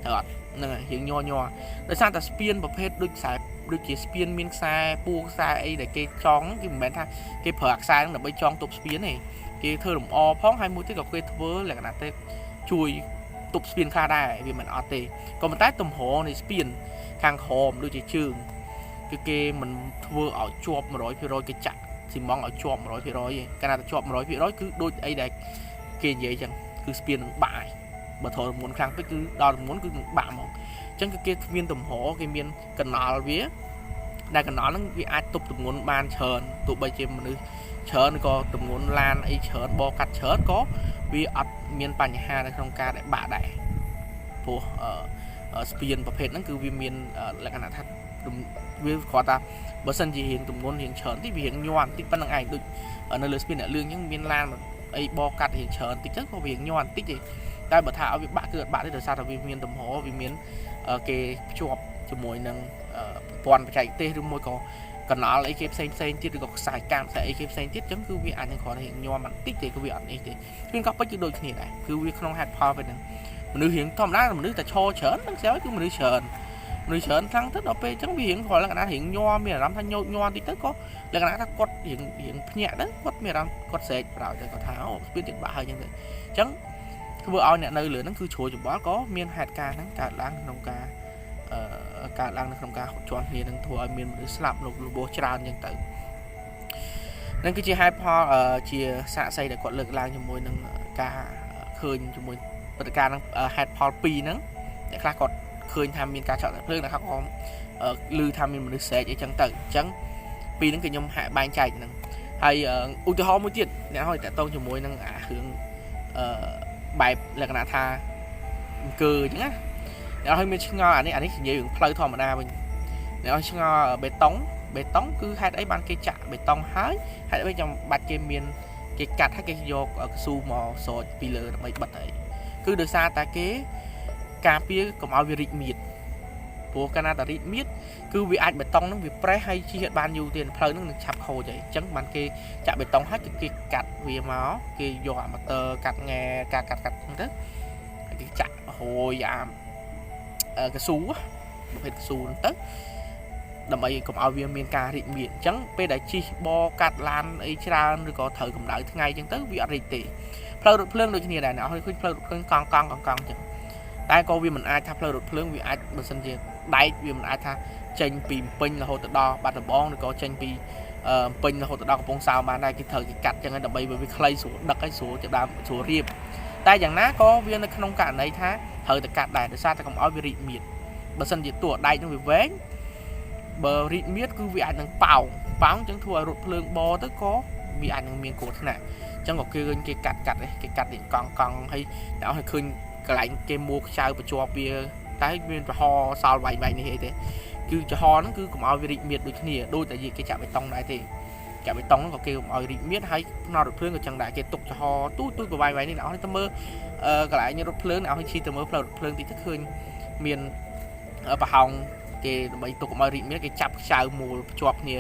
[SPEAKER 1] ត្រូវអត់ហ្នឹងហើយរៀងញ័រញ័រដោយសារតែស្ពានប្រភេទដូចខ្សែដូចជាស្ពានមានខ្សែពួរខ្សែអីដែលគេចងគេមិនមែនថាគេប្រើអាខ្សែហ្នឹងដើម្បីចងទប់ស្ពានទេគេធ្វើលម្អផងហើយមួយទៀតក៏គេធ្វើលក្ខណៈទេជួយទប់ស្ពានខ្លះដែរវាមិនអត់ទេក៏ប៉ុន្តែទំហរនៃស្ពានខាងក្រោមដូចជាជើងគឺគេមិនធ្វើឲ្យជាប់100%គេចាក់ស៊ីម៉ងឲ្យជាប់100%ទេកាលណាតែជាប់100%គឺដូចអីដែលគេនិយាយចឹងគឺស្ពាននឹងបាក់ហើយបើត្រូវទម្ងន់ខ្លាំងពេកគឺដល់ទម្ងន់គឺនឹងបាក់ហ្មងអញ្ចឹងគឺគេមានទំហរគេមានកណល់វាដែលកណល់ហ្នឹងវាអាចទប់ទម្ងន់បានច្រើនទោះបីជាមនុស្សច្រើនក៏ទម្ងន់ឡានអីច្រើនបកាត់ច្រើនក៏វាអត់មានបញ្ហានៅក្នុងការដែលបាក់ដែរព្រោះអឺស្ពានប្រភេទហ្នឹងគឺវាមានលក្ខណៈថាវាគ្រាន់តែបើសិនជារៀងទម្ងន់រៀងច្រើនតិចវារៀងញ័របន្តិចប៉ុណ្្នឹងឯងដូចនៅលើស្ពានអ្នកលឿងអញ្ចឹងមានឡានអីបកាត់រៀងច្រើនតិចទៅក៏វារៀងញ័របន្តិចទេតែបើថាឲ្យវាបាក់គឺអត់បាក់ទេដោយសារតែវាមានទំហរវាមានគេភ្ជាប់ជាមួយនឹងប្រព័ន្ធបច្ចេកទេសឬមួយក៏កណល់អីគេផ្សេងផ្សេងទៀតឬក៏ខ្សែកាមខ្សែអីគេផ្សេងទៀតអញ្ចឹងគឺវាអាចនឹងគ្រាន់តែរៀងញ័របន្តិចទេគឺវាអត់នេះទេស្ពានកោះពេជ្រគឺដូចគ្នាដែរគឺវាក្នុងហេតុផលពេលហ្នឹងមនុស្សរៀងធម្មតាមនុស្សតែឈរច្រើនហ្នឹងស្រាប់គឺមនុស្សច្រើនមនុស្សច្រើនខ្លាំងទៅដល់ពេលអញ្ចឹងវារៀងគ្រាន់លក្ខណៈរៀងញ័រមានអារម្មណ៍ថាញោចញ័រតិចទៅក៏លក្ខណៈថាគាត់រៀងរៀងភ្ញាក់ទៅគាត់មានអារម្មណ៍គាត់ស្រែកប្រោយទៅគាត់ថាអូស្ពានទៀតបាក់ហើយអញ្ចឹងទៅអញ្ចឹងធ្វើឲ្យអ្នកនៅលើហ្នឹងគឺជ្រួលច្បល់ក៏មានហេតុការណ៍ហ្នឹងកើតឡើងក្នុងការអឺកើតឡើងនៅក្នុងការហត់ជាន់គ្នានឹងធ្វើឲ្យមានមនុស្សស្លាប់របួសច្រើនអញ្ចឹងទៅនឹងគឺជាហេតុផលជាសាកសីដែលគាត់លើកឡើងជាមួយនឹងការឃើញជាមួយព្រឹត្តិការណ៍ហ្នឹងហេតុផល2ហ្នឹងអ្នកខ្លះគាត់ឃើញថាមានការឆក់តែភ្លើងអ្នកខ្លះក៏ឮថាមានមនុស្សស្រែកអីចឹងទៅអញ្ចឹងពីរហ្នឹងគឺខ្ញុំហាក់បែងចែកហ្នឹងហើយឧទាហរណ៍មួយទៀតអ្នកឲ្យតកតងជាមួយនឹងអារឿងអឺបែបលក្ខណៈថាអង្គើអញ្ចឹងណាអ្នកឲ្យមានឆ្ងល់អានេះអានេះនិយាយរឿងផ្លូវធម្មតាវិញអ្នកឲ្យឆ្ងល់បេតុងបេតុងគឺហេតុអីបានគេចាក់បេតុងហើយហេតុអីចាំបាច់គេមានគេកាត់ហើយគេយកកស៊ូមកស្រោចពីលើដើម្បីបិទអីគឺដោយសារតែគេការពារកុំឲ្យវារីកមៀតព្រោះកាលណាតារីកមៀតគឺវាអាចបេតុងហ្នឹងវាប្រេះហើយជិះអត់បានយូរទេផ្លូវហ្នឹងនឹងឆាប់ខូចហើយអញ្ចឹងបានគេចាក់បេតុងហើយគឺគេកាត់វាមកគេយកអាម៉ូទ័រកាត់ងែកាត់កាត់កាត់ហ្នឹងទៅហើយគេចាក់ហួយអាកស៊ូប្រភេទកស៊ូហ្នឹងទៅដើម្បីកុំឲ្យវាមានការរីកមៀតអញ្ចឹងពេលដែលជិះបកាត់ឡានអីច្រើនឬក៏ត្រូវកម្ដៅថ្ងៃអញ្ចឹងទៅវាអត់រីកទេផ្លូវរថភ្លើងដូចគ្នាដែរអ្នកឲ្យឃើញផ្លូវរថភ្លើងកង់កង់កង់កង់អញ្ចឹងតែក៏វាមិនអាចថាផ្លូវរថភ្លើងវាអាចបើសិនជាដែកវាមិនអាចថាចេញពីពេញរហូតទៅដល់បាត់ដំបងឬក៏ចេញពីពេញរហូតទៅដល់កំពង់សោមបានដែរគេត្រូវគេកាត់ចឹងហើយដើម្បីវាខ្លីស្រួលដឹកឲ្យស្រួលទៅដើមស្រួលរៀបតែយ៉ាងណាក៏វានៅក្នុងករណីថាត្រូវតែកាត់ដែរដោយសារតែកុំឲ្យវារីកមៀតបើសិនជាតួដែកនឹងវាវែងបើរីកមៀតគឺវាអាចនឹងប៉ោងប៉ោងចឹងធ្វើឲ្យរថភ្លើងបទៅក៏វាអាចនឹងមានគ្រោះថ្នាក់ចឹងក៏គេឃើញគេកាត់កាត់គេកាត់រៀងកង់កង់ហើយតែឲ្យឃើញកន្លែងគេមួខ្ចៅបញ្ជាប់វាតែមានប្រហសល់វាយវាយនេះអីទេគឺចំហហ្នឹងគឺកុំឲ្យវារីកមៀតដូចគ្នាដូចតែគេចាក់បេតុងដែរទេចាក់បេតុងហ្នឹងក៏គេកុំឲ្យរីកមៀតហើយផ្នត់រថភ្លើងក៏ចឹងដែរគេទុកចំហទូចទូចប្រវាយវាយនេះអ្នកនរទៅមើលកន្លែងរថភ្លើងអ្នកនរឈីទៅមើលផ្លូវរថភ្លើងតិចទៅឃើញមានប្រហោងគេដើម្បីទុកកុំឲ្យរីកមៀតគេចាប់ខ្ចៅមូលភ្ជាប់គ្នា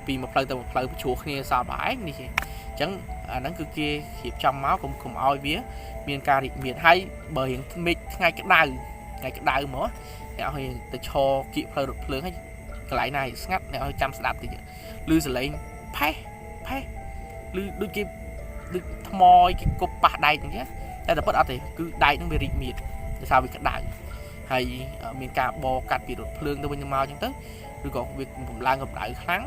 [SPEAKER 1] ពីមួយផ្លូវទៅមួយផ្លូវប្រជ្រោះគ្នាសល់ប្រហែលនេះអញ្ចឹងអាហ្នឹងគឺគេរៀបចំមកកុំឲ្យវាមានការរីកមៀតហើយបើរៀងមេឃថ្ងៃក្តៅថ្ងៃក្តៅហ្មងអ្នកឲ្យទៅឈរគៀកផ្លូវរថភ្លើងហើយកន្លែងណាស្ងាត់អ្នកឲ្យចាំស្ដាប់តិចឮសលេងផេះផេះ ឬដូចគេដូចថ្មអីគេគប់ប៉ះដែកអញ្ចឹងតែតែពិតអត់ទេគឺដែកហ្នឹងវារីកមៀតដោយសារវាក្តៅហើយមានការបរកាត់ពីរថភ្លើងទៅវិញទៅមកអញ្ចឹងទៅឬក៏វាកម្លាំងកម្ដៅខ្លាំង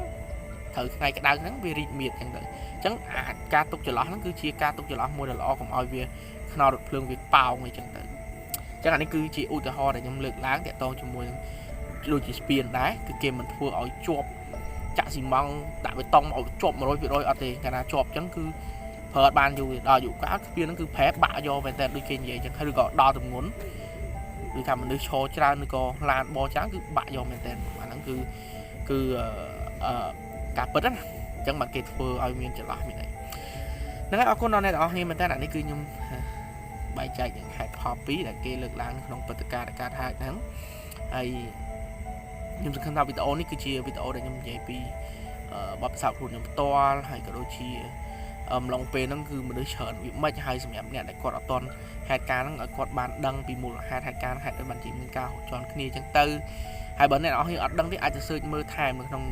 [SPEAKER 1] ត្រូវថ្ងៃក្តៅហ្នឹងវារីកមៀតអញ្ចឹងទៅអញ្ចឹងអាការទុកចន្លោះហ្នឹងគឺជាការទុកចន្លោះមួយដ៏ល្អកុំឲ្យវាខ្នោរថភ្លើងវាប៉ោងអីចឹងទៅអញ្ចឹងអានេះគឺជាឧទាហរណ៍ដែលខ្ញុំលើកឡើងតាក់ទងជាមួយនឹងដូចជាស្ពានដែរគឺគេមិនធ្វើឲ្យជាប់ចាក់ស៊ីម៉ង់ដាក់បេតុងឲ្យជាប់100%អត់ទេកាលណាជាប់អញ្ចឹងគឺប្រើអត់បានយូរទេដល់អាយុកាលស្ពានហ្នឹងគឺប្រែបាក់យកមែនតើដូចគេនិយាយអញ្ចឹងហើយឬក៏ដល់ទម្ងន់ឬថាមនុស្សឈរច្រើនឬក៏ឡានបរច្រើនគឺបាក់យកមែនតើអាហ្នឹងគឺគឺអឺការពិតណាអញ្ចឹងបានគេធ្វើឲ្យមានចន្លោះមានអីហ្នឹងហើយអរគុណដល់អ្នកទាំងអស់គ្នាមែនតើអានេះគឺខ្ញុំបែងចែកនឹងហេតុផលពីរដែលគេលើកឡើងក្នុងព្រឹត្តិការណ៍ដែលកើតហេតុហ្នឹងហើយខ្ញុំសង្ឃឹមថាវីដេអូនេះគឺជាវីដេអូដែលខ្ញុំនិយាយពីបទពិសោធន៍ខ្លួនខ្ញុំផ្ទាល់ហើយក៏ដូចជាអំឡុងពេលហ្នឹងគឺមនុស្សច្រើនវាមិនហើយសម្រាប់អ្នកដែលគាត់អត់ទាន់ហេតុការណ៍ហ្នឹងឲ្យគាត់បានដឹងពីមូលហេតុហេតុការណ៍ហេតុអីបានជាមានការហូរជាន់គ្នាអញ្ចឹងទៅហើយបើអ្នកនរគ្នាអត់ដឹងទេអាចទៅ search មើលថែមនៅក្នុង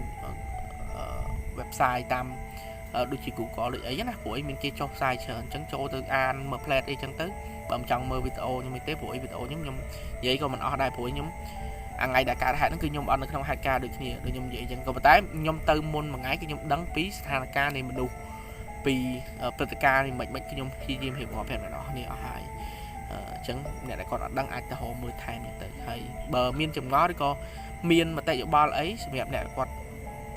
[SPEAKER 1] website តាមដូចជា Google ដូចអីណាព្រោះអីមានគេចុះផ្សាយច្រើនអញ្ចឹងចូលទៅអានមើល plate អីចឹងទៅបើមិនចង់មើលវីដេអូខ្ញុំទេព្រោះអីវីដេអូខ្ញុំខ្ញុំនិយាយក៏មិនអស់ដែរព្រោះខ្ញុំអាថ្ងៃដែលកើតហេតុហ្នឹងគឺខ្ញុំអត់នៅក្នុងហេតុការណ៍ដូចគ្នាដូចខ្ញុំនិយាយអញ្ចឹងក៏ប៉ុន្តែខ្ញុំទៅមុនមួយថ្ងៃគឺខ្ញុំដឹងពីស្ថានភាពនៃមនុស្សពីព្រឹត្តិការណ៍នេះមិនមិនខ្ញុំព្យាយាមរៀបរាប់ប្រាប់អ្នកនរគ្នាអស់ហើយអញ្ចឹងអ្នកដែលគាត់អត់ដឹងអាចទៅរកមើលថែមទៅហើយបើមានចម្ងល់ឬក៏មានមតិយោបល់អីសម្រាប់អ្នកគាត់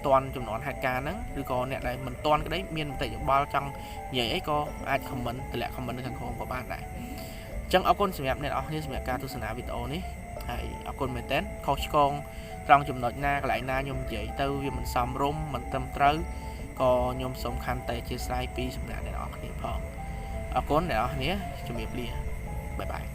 [SPEAKER 1] តន់ចំនួនហេតុការណ៍ហ្នឹងឬក៏អ្នកដែលមិនតន់ក្តីមានមតិយោបល់ចង់និយាយអីក៏អាច comment តម្លាក់ comment នៅខាងក្រោមក៏បានដែរអញ្ចឹងអរគុណសម្រាប់អ្នកនរគ្នាសម្រាប់ការទស្សនាវីដេអូនេះហើយអរគុណមែនតើខុសឆ្គងត្រង់ចំណុចណាកន្លែងណាខ្ញុំនិយាយទៅវាមិនសមរម្យមិនត្រឹមត្រូវក៏ខ្ញុំសូមខន្តីអធ្យាស្រ័យពីសំណាក់អ្នកនរគ្នាផងអរគុណអ្នកនរគ្នាជំរាបលាbye bye.